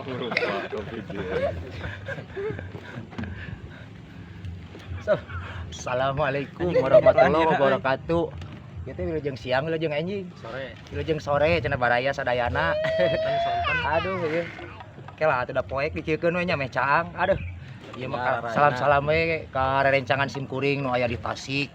Lupa video. So, assalamualaikum warahmatullahi wabarakatuh. Ieu teh wilujeng siang, wilujeng enjing. Sore. Wilujeng sore cenah baraya sadayana. Kan sonten. Aduh, ieu. Ke lah atuh da poek dikieukeun we nya meh caang. Aduh. Ieu mah Ya, Rayana. Salam-salam we ka rerencangan sim kuring nu aya di Tasik.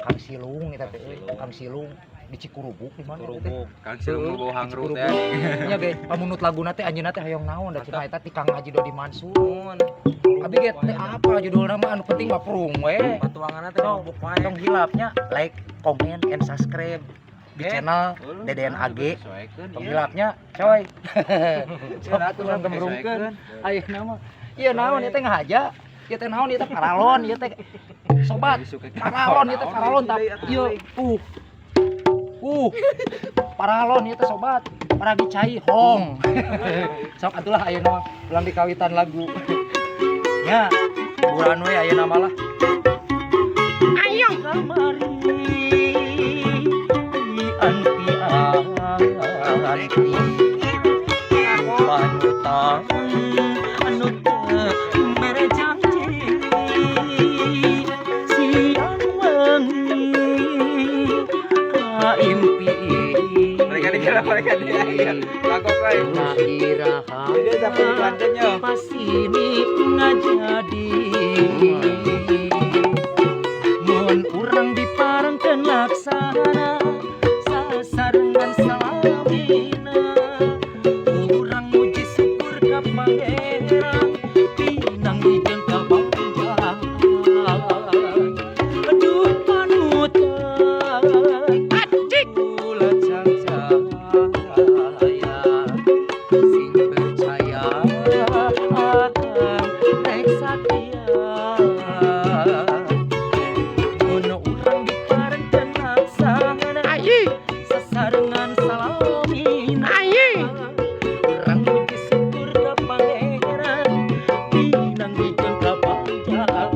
Kang Silung eta teh euy, Kang Silung di Cikurubuk di mana eta teh? Kerupuk. Kang Silung nu bau hangrut Cikurubuk. Ya. Nya ge pamunut laguna teh anjeunna teh hoyong naon da cenah eta ti Kang Haji Dodi Mansur. Mun. Abi ge teh apa judulna mah, anu penting mah prung we. Patuanganna teh kerupuk wae. Tong hilapnya like, komen, and subscribe di Eh. channel DDN AG. Sesuaikan. Tong hilapnya, coy. Sok atuh urang gembrungkeun. Ayeuna mah ieu naon ieu teh ngahaja? Ieu teh naon ieu teh paralon ieu teh, sobat. Paralon ieu teh, paralon tah. Ieu paralon ieu teh, sobat. Paragi cai hong. Sok atulah ayeuna mah ulang dikawitan lagu. Nya, hiburan we ayeuna mah lah. Ayo kamari anti anti panutan anu teu mere janji siang wengi kaimpi. Mereka dikira mereka dia. Lakok wae. Na iraha Dia dapat iklannya. Pasini ngajadi mun urang diparengkeun laksana sasarengan salamina urang muji syukur ka Pangeran pinanggih jeung kabagjaan. Aduh, panutan ulah cangcaya, sing percaya akang rek satia. Mun urang diparengkeun laksana sasarengan salamina urang muji syukur ka Pangeran pinanggih jeung kabagjaan.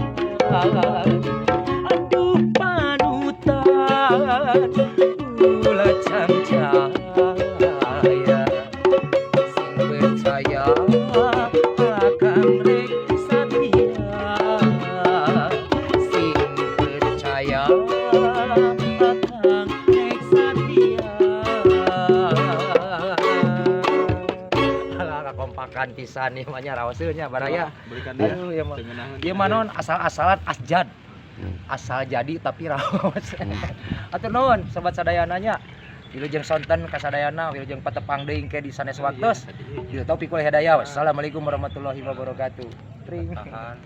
Aduh, panutan ulah cangcaya, sing percaya akang rek satia, sing percaya akang rek satia. Alah, kakompakan pisan ieu mah nya, raoseun nya baraya. Belikan dia. Aduh, ieu mah. Teu ngeunaheun. Ieu mah naon asal-asalan asjad. Asal jadi tapi raos. Atur nuhun sobat sadayana nya. Wilujeng sonten ka sadayana, wilujeng patepang deui engke di sanes waktos. Taufiq wal hidayah. Wassalamualaikum warahmatullahi wabarakatuh. Ring. Tahan.